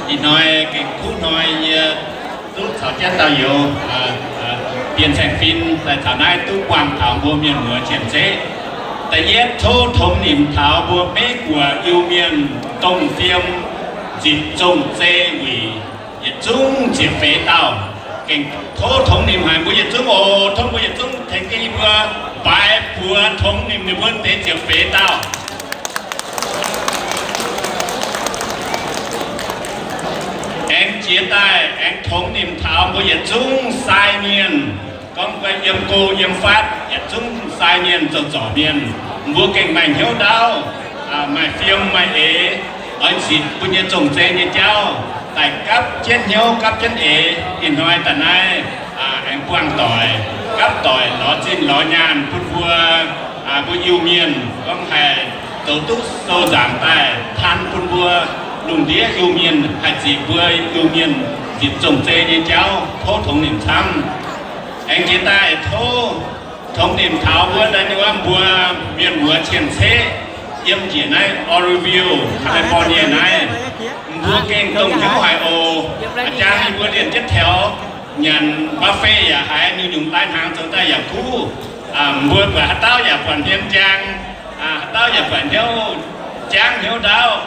Ih hnoi gengh kuv hnoi yie duqv caux jienv dauh youz, Bienh Saeng Fin, daaih taux naaiv duqv buangh taux mbuo mienh muoz cien-ceqv. Da'yietv tov tongx nimc taux mbuo Meiv Guoqv Iu-Mienh domh fiem nzipc zong-zei wuic yietc zungv ziepc feix dauh. Gengh tov tongx nimc haic mbuo yietc zungv oc. Tov mbuo yietc zungv tengx jienv yie mbuo baaix buoz tongx nimc ninh mbuo deix ziepc feix dauh. Aengx jiex daaih aengx tongx nimc taux mbuo yietc zungv sai mienh, gorngv mbuo yiem go yiem fatv yietc zungv sai mienh zoux zorc mienh, mbuo gengh maaih hnyouv ndaauv, maaih fiem maaih eix, oix nzipc mbuo nyei zong-zei nyei jauv daaih gapv jienv hnyouv gapv jienv eix. Ih hnoi daaih naaiv aengx buangh doic, gapv doic lorz zinh lorz nyaanh bun mbuo, mbuo Iu-Mienh gorngv haih zoux duqv sou nzaangc daaih taan bun mbuo lungh ndiev Iu-Mienh haih nzipc mbuo Iu-Mienh nzipc zong-zei nyei jauv. Tov tongx nimc camv. Aengx jiex daaih tov tongx nimc taux mbuo daaih nyei wuov mbuo mienh muoz cien-ceqv yiem njiec naaiv Oroville, California naaiv. Mbuo gengh dongh hnyouv haic oc. A'jang yie mbuo lienh jienv taux nyanc buffet yaac haiz nyungc-nyungc lai-hnaangx zoux daaih yaac kuv. Mbuo buatc haaix dauh yaac buatc hmien njang, haaix dauh yaac buatc hnyouv jangv hnyouv ndaauv,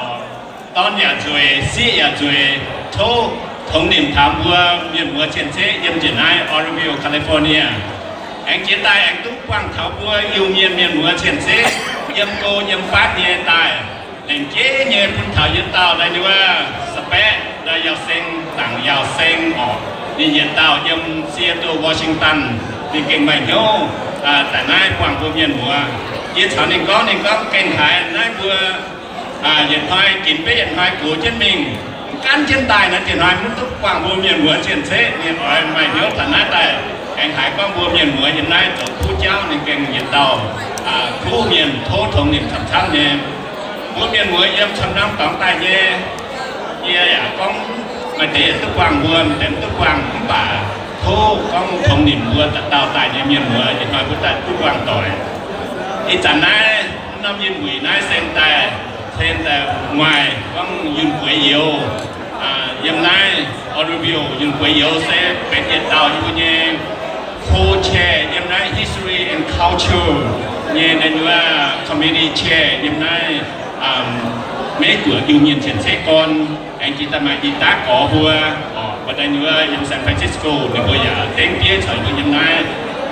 dorn yaac nzueic, sieqv yaac nzueic. Tov tongx nimc taux mbuo mienh muoz cien-ceqv yiem njiec naaiv Oroville, California. Aengx jiex daaih aengx duqv buangh taux mbuo Iu-Mienh mienh muoz cien-ceqv yiem go yiem fatv nyei daaih. Lengc jeiv nyei bun taux yietc dauh daaih nyei wuov Sabaeqv, daaih Yaauh Seng, Zaangc Yaauh Seng oc. Ninh yietc dauh yiem Seattle, Washington. Ninh gengh maaih hnyouv daaih naaiv buangh mbuo mienh muoz. Yie caux ninh gorngv, ninh gorngv gengh haiz naaiv mbuo yietc hnoi ginx beiv yietc hnoi gox jienv mingh, mv gaanv jienv daaih naaiv diex hnoi mv duqv buangh mbuo mienh muoz cien-ceqv. Ninh oix maaih hnyouv taux naaiv daaih aengx haiz gorngv mbuo mienh muoz yiem naaiv zoux kuv jauv. Ninh gengh yietc dauh kuv mienh, tov tongx nimc camv-camv nyei. Mbuo mienh muoz yiem camv-camv dorngx daaih nyei. Yie yaac gorngv maaih deix yietc duqv buangh mbuo, maaih deix mv duqv buangh, mv baac tov gorngv tongx nimc mbuo dauh dauh daaih nyei mienh muoz, ih hnoi mbuo daaih duqv buangh doic. Ih zanc naaiv norm yinh wuic naaiv sen daaih, sen daaih maaih gorngv Yunh Gueix Youz yiem naaiv Oroville. Yunh Gueix Youz se benx yietc dauh yie mbuo nyei co-chair yiem naaiv History and Culture nyei, naaiv nyuoz committee chair yiem naaiv Meiv Guoqv Iu-Mienh cien-ceqv gorn. Aengx jiex daaih maaih i daav gorx mbuo, mbuo daaih nyuoz yiem San Francisco, ninh mbuo yaac dengv bieiv caux mbuo yiem naaiv.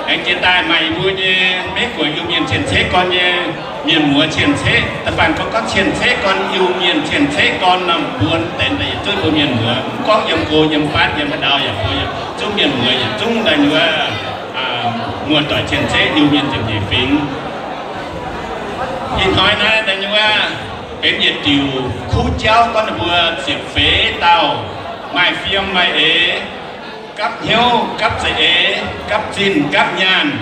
Aengx jiex daaih maaih mbuo nyei Meiv Guoqv Iu-Mienh cien-ceqv gorn nyei mienh muoz cien-ceqv. Da'faanh gorngv gorngv cien-ceqv gorn, Iu-Mienh cien-ceqv gorn nor, mbuo deix daaih yietc zungv mbuo mienh muoz, mv gorngv yiem go yiem fatv yiem haaix ndau yaac mbuo yietc zungv mienh muoz yietc zungv daaih nyuoz muoz-doic cien-ceqv Iu-Mienh ziepc nyeic fingx. Ih hnoi naaiv daaih nyuoz benx yietc diuc kuv jauv gorngv ninh mbuo ziepc feix dauh maaih fiem maaih eix, gapv hnyouv gapv za'eix, gapv zinh gapv nyaanh,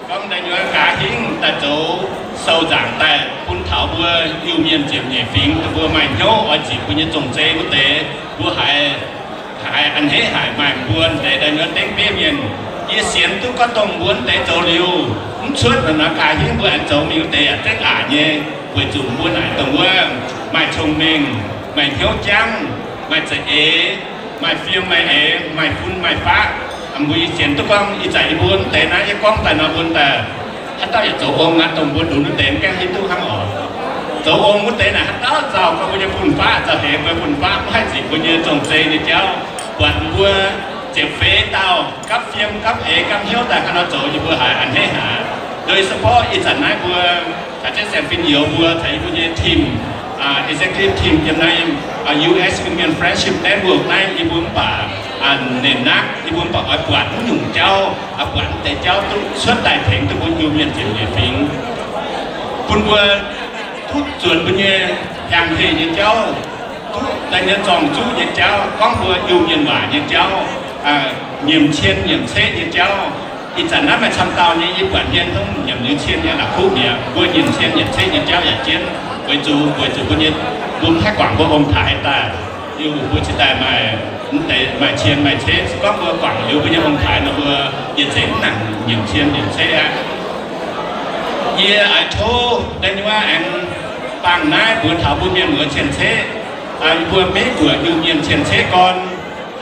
gorngv daaih nyuoz nqa'haav hingv daaih zoux sou nzaangc daaih bun taux mbuo Iu-Mienh ziepc nyeic fingx, dongh mbuo maaih hnyouv oix ziqc mbuo nyei zong-zei wuov deix, mbuo haiz, haiz a'hneiv haic. Maaih mbuo deix daaih nyuoz dengv bieiv mienh, yie sienx duqv gorngv dongh mbuo deix zoux liuz mv cuotv nor, nqa'haav hingv mbuo aengx zoux mingh wuov deix yaac dengv aqc nyei, weic zuqc mbuo naaic dongh wuov maaih cong-mengh, maaih hnyouv jangv, maaih za'eix, maaih fiem maaih eix, maaih fun maaih faqv. Mbuo yie sienx duqv gorngv ih zanc yie mbuo wuov deix naaiv, yie gorngv daaih nor mbuo daaih haaix dauh yaac zoux ong aqv, dongh mbuo lunx wuov deix mv gaengh hiuv duqv hnangv oc. Zoux ong wuov deix naaic haaix dauh nzauh gorngv mbuo nyei fun-faqv, nzauh heix mbuo fun-faqv, mv haih ziqc mbuo nyei zong-zei nyei jauv. Buatc mbuo ziepc feix dauh gapv fiem gapv eix gapv hnyouv daaih haaix nor zoux, yie mbuo haiz a'hneiv haic. Ndoih se borqv ih zanc naaiv mbuo caux jienv Saeng Fin Youz mbuo caux yie mbuo nyei team, executive team yiem naaiv U S Iu-Mienh Friendship Network naaiv, yie mbuo mv baac nenc naqv, yie mbuo mv baac oix buatc mv nyungc jauv, oix buatc mv deix jauv duqv cuotv daaih tengx duqv mbuo Iu-Mienh ziepc nyeic fingx, bun mbuo duqv zuonx mbuo nyei hiaangx heh nyei jauv, duqv daaih nyei zorng-zuqv nyei jauv, gorngv mbuo Iu-Mienh waac nyei jauv, nyiemc cien nyiemc ceqv nyei jauv. Ih zanc naaiv maaih camv dauh nyei, yie buatc hmien hnangv nyiemc liuz cien nyei la'kuqv mi'aqv. Mbuo nyiemc cien nyiemc ceqv nyei jauv yaac jienv, weic zuqc, weic zuqc mbuo nyei, mbuo mv haih guangc mbuo ong-taaix daaih. Yie mbuo cingx daaih maaih, mv deix maaih cien maaih ceqv. Se gorngv mbuo guangc liuz mbuo nyei ong-taaix nor, mbuo yietc nzengc mv nangc nyiemc cien nyiemc ceqv aqv. Yie oix tov da'nyeic aengx bangh naaiv mbuox taux mbuo mienh muoz cien-ceqv. Yie mbuo Meiv Guoqv Iu-Mienh cien-ceqv gorn,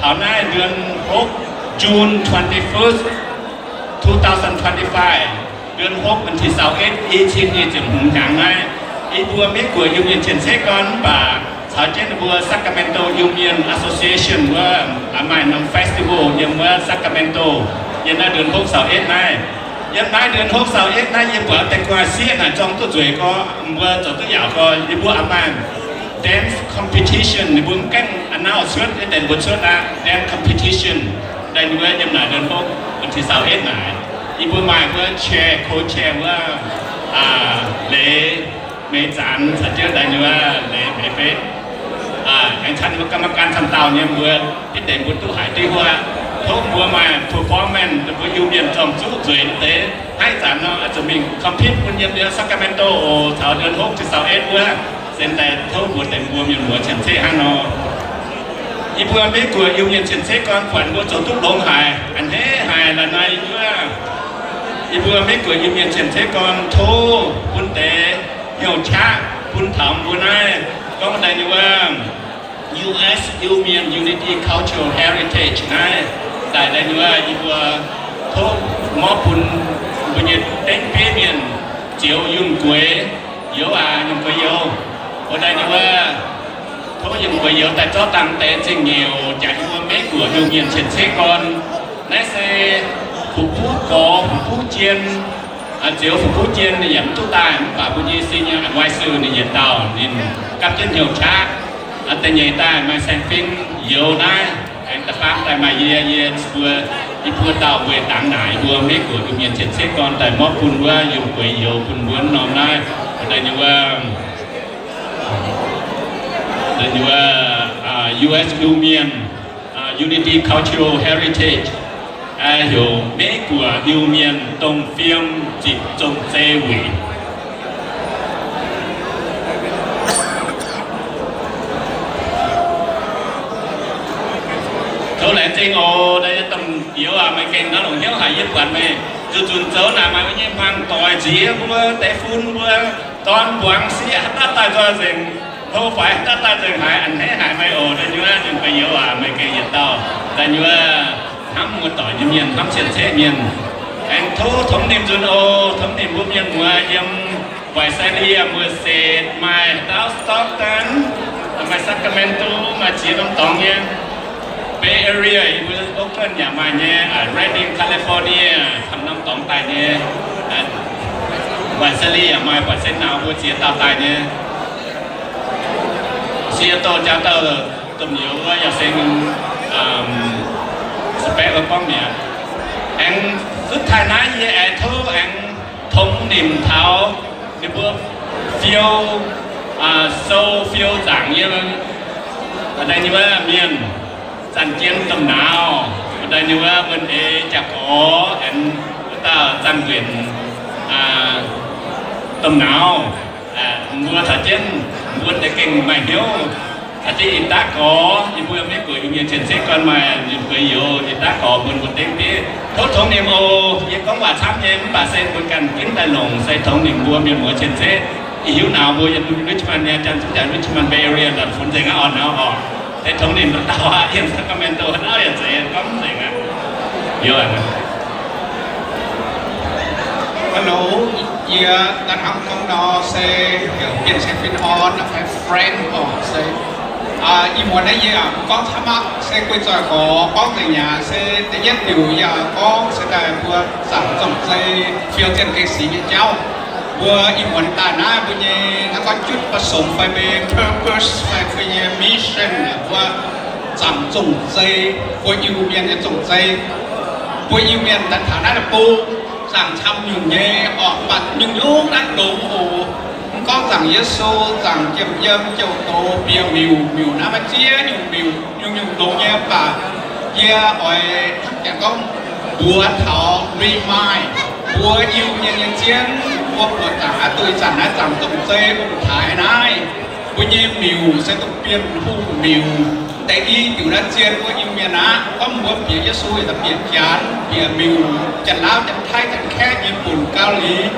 taux naaiv เดือนหก June twenty-first, two thousand twenty-five, เดือนหก วันที่ ซาวเอ็ด i cin nyic ziepc hmz hnyangx naaiv, yie mbuo Meiv Guoqv Iu-Mienh cien-ceqv gorn mv baac caux jienv ninh mbuo Sacramento Iu-Mienh Association wuov, aa, maaih norm festival yiem wuov Sacramento, yiem naaiv เดือนหก ซาวเอ็ด naaiv. Yiem naaiv เดือนหก ซาวเอ็ด naaiv, yie buatc deix gu'nguaaic sieqv naaic zorng duqv nzueic gorx, mbuo zoux duqv yaac gorx, yie mbuo aa maaih dance competition, ninh mbuo mv gaengh announce cuotv, deix mbuo cuotv aqv, dance competition. Daaih ninh mbuo yiem naaic เดือนหก วันที่ ซาวเอ็ด naaic, yie mbuo maaih wuov chair, co-chair wuov, aa, leiz meix zanc caux jienv daaih ninh mbuo leiz meix feix, aengx caux ninh mbuo กรรมการ camv dauh nyei mbuo, hitv deix mbuo duqv haiz diuv wuov, tov mbuo maaih performance, mbuo Iu-Mienh zorng zuqv nzueic deix, haiv zanc nor zuqc mingh compete bun yiem Sacramento oc, caux เดือนหก ziqc ซาวเอ็ด wuov, se daaih tov mbuo deix mbuo mienh muoz cien-ceqv hnangv nor. Yie mbuo Meiv Guoqv Iu-Mienh cien-ceqv gorn buatc mbuo zoux duqv longx haic, a'hneiv haic la'naaiv wuov. Yie mbuo Meiv Guoqv Iu-Mienh cien-ceqv gorn tov bun deix hnyouv qaqv bun taux mbuo naaiv, gorngv daaih nyei wuov U S Iu-Mienh Unity Cultural Heritage naaiv, daaih daaih nyei wuov yie mbuo tov mborqv bun mbuo nyei dengv bieiv mienh, Zioux Yunh Gueix, youz aac, Yunh Gueix youz, wuov daaih nyei wuov tov Yunh Gueix youz daaih zorqv dangh deix zingh nyouc jaax yie mbuo Meiv Guoqv Iu-Mienh cien-ceqv gorn. Naaiv se fu'buv gorx fu'buv jien, Zioux fu'buv jien ninh yaac mv duqv daaih, mv baac mbuo nyei senior advisor ninh yietc dauh ninh gapv jienv hnyouv qaqv. Da'nyeic daaih maaih saeng-fim youz naaiv, aengx da'faam daaih maaih yie, yie mbuo, yie mbuo dauh weic dangx naaic mbuo Meiv Guoqv Iu-Mienh cien-ceqv gorn daaih mborqv bun wuov Yunh Gueix youz bun mbuo norm naaiv, daaih nyei wuov, daaih nyei wuov, U S Iu-Mienh Unity Cultural Heritage, heuc Meiv Guoqv Iu-Mienh Dongh Fiem Zipc Zong-Zei Wuic. Tov laengz zingh oc. Naaiv domh youz aac, meih gengh naaiv longc hnyouv haic, yie buatc meih zuqc zunc zoux naaic maaih mbuo nyei hmuangv doic nziex mbuo, deix fun mbuo, dorn mbuangz sieqv haaix dauh daaih nzoih nzengc, hlo faix haaix dauh daaih nzengc haic, a'hneiv haic meih oc. Da'nyeic wuov, ninh mbuo youz aac, meih gengh yietc dauh da'nyeic wuov hnamv muoz-doic nyei mienh, hnamv cien-ceqv mienh. Aengx tov tongx nimc nzunc oc. Tongx nimc mbuo mienh muoz yiem Visalia, mbuo setv maaih Dallas, Stockton, maaih Sacramento, maaih ziex norm dorngx nyei. Bay Area, yie mbuo Oakland yaac maaih nyei, Redding, California, camv norm dorngx daaih nyei. Visalia yaac maaih, buatc se nauz mbuo ziex dauh daaih nyei. Seattle jaa dauh domh youz wuov yaac se spec wuov gorngv mi'aqv. Aengx zuov taaih naaiv yie aengx tov aengx tongx nimc taux ninh mbuo fiou, sou fiou zaangc yiem daaih nyei wuov mienh, Zanc Jien domh nauz, daaih nyei wuov Mbuon Eix Jaa Gorx, aengx wuov dauh Zanc Nquenc domh nauz. Mbuo caux jienv mbuo deix gengh maaih hnyouv caux jienv ih daav gorx, yie mbuo Meiv Guoqv Iu-Mienh cien-ceqv gorn maaih ninh mbuo youz ih daav gorx mbuo mbuo dengv bieiv. Tov tongx nimc oc. Yie gorngv waac camv nyei mv baac se mbuo ganh ginv daaih longc, se tongx nimc mbuo mienh muoz cien-ceqv. Ih hiuv nauz mbuo yiem Richmond nyei, janx zungv janx Richmond Bay Area ndanc funx nzengc aqv, orn nauz orqc. Se tongx nimc dauh aqv, yiem Sacramento naaiv yaac zeiz gorngv nzengc aqv. Youz aac. Hello, yie ganh hnamv gorngv nor se heuc Bienh Cien Fin Orn fai Frank oc se. Ih muonz naaiv yie yaac mv gorngv camv aqv, se guei zoih gorx gorngv nzengc aqv. Se da'yietv diuc yie gorngv se daaih mbuo zaangc zong-zei fiou zienh gengh sic nyei jauv. Mbuo ih muonz daaih naaiv mbuo nyei naaiv gorngv จุดประสงค์ fai mbuo purpose fai mbuo nyei mission aeqv, mbuo zaangc zong-zei, mbuo Iu-Mienh nyei zong-zei. Mbuo Iu-Mienh daaih taux naaiv deic-bung zaangc camv nyungc nyei orqc, mv baac nyungc-nyungc naaiv longx oc. Mv gorngv zaangc Yesu, zaangc jiem-yiem, jouh doz, bieqc miuc, miuc naaiv maaih ziex nyungc miuc, nyungc-nyungc longx nyei, mv baac yie oix hnangv janx gorngv mbuox taux remind mbuo Iu-Mienh nyei zien, mbuo buatc zaangc aqv, duqv ih zanc naaiv zaangc zong-zei ong-taaix naaiv, mbuo nyei miuc se dongh Bienh Hungh miuc. Deix i diuc naaiv zien mbuo Iu-Mienh aqv. Gorngv mbuo bieqc Yesu yaac bieqc Janx, bieqc miuc, Janx-Laauv, Janx-Taiv, Janx-Kaeqv, Nyei-Bun, Gauv-Liz,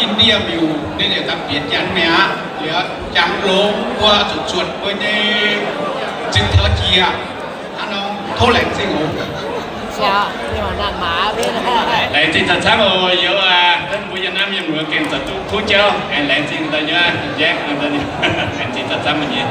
India miuc, ninh yaac daaih bieqc janx mi'aqv. Liuz jangx longx mbuo zuqc zuotc mbuo nyei zinh taux jiex. Hnangv nor tov laengz zingh oc. Laengz zingh camv-camv oc, youz aac, mbuo yiem naaiv mienh muoz gengh zoux duqv kuv jauv, aengx laengz zingh daaih nyei, laengz zingh camv-camv nyei.